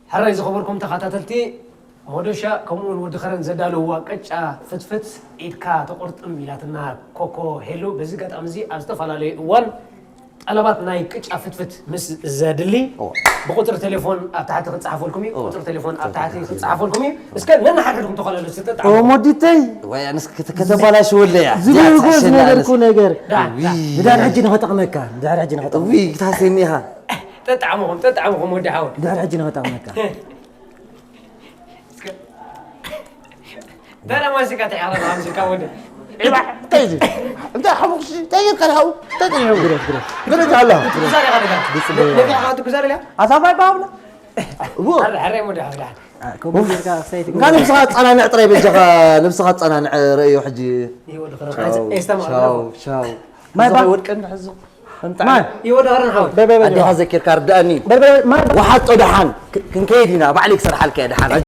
ሕራይ ዝኸበርኩም ተኸታተልቲ፣ ሞዶሻ ከምኡውን ወዲ ኸረን ዘዳለውዋ ቅጫ ፍትፍት ኢድካ ተቑርጥም ኢላትና ኮኮ ሄሉ። በዚ ኣጋጣሚ እዚ ኣብ ዝተፈላለዩ እዋን ጠለባት ናይ ቅጫ ፍትፍት ምስ ዘድሊ፣ ብቁፅሪ ቴሌፎን ኣብ ታሕቲ ክፀሓፈልኩም እዩ። ቁፅሪ ቴሌፎን ኣብ ታሕቲ ክፀሓፈልኩም እዩ። እስከ ነንሓድሕድኩም ተኸላለሱ፣ ተጣዕሙ። ሞዲተይ። ወይ ኣነስ ከተባላሽ ወለያ ዝብርጎ ዝነበርኩ ነገር። ዳ፣ ዳ። ንዳር ሕጂ ንኸጠቕመካ፣ ንዳር ሕጂ ንኸጠቕመካ። ውይ ግታሴኒ ኢኻ ጠጣዕምኹም፣ ጠጣዕምኹም ወዲ ሓወይ። ንዳር ሕጂ ንኸጠቕመካ። ደረ ማሲካ ተሓረ ማሲካ ወዲ። እንታይ እዚ እንታይ ሓሙክሲ እንታይ ጌርካ ሓው እንታይ ጥሪሑ ግረፍ ግረፍ ግረፍ ኣላ ትጉዛር ኢኻ ደጋ። ነቢኻ ትጉዛር ኢኻ። ኣሳፋይ ባብላ እዎ ኣረ ኣረ ወዲ ሓወይ። ከምኡ ጌርካ ክሳይ ትግባ። እንካ ነብስኻ ኣጸናንዕ ጥራይ በጃኻ ነብስኻ ኣጸናንዕ ረእዮ ሕጂ ይወዲ ኸረ። ኤስተማ። ሻው ሻው ማይ ባ- ወድቀን ሕዚ ማይ ይወዲ ኸረ ሓወይ። በይ በይ በይ ኣዴኻ ዘኪርካ ርዳእኒ በይ በይ ማይ ወሓጦ ደሓን ክ- ክንከይድ ኢና ባዕለይ ክሰርሓልካ እየ ደሓን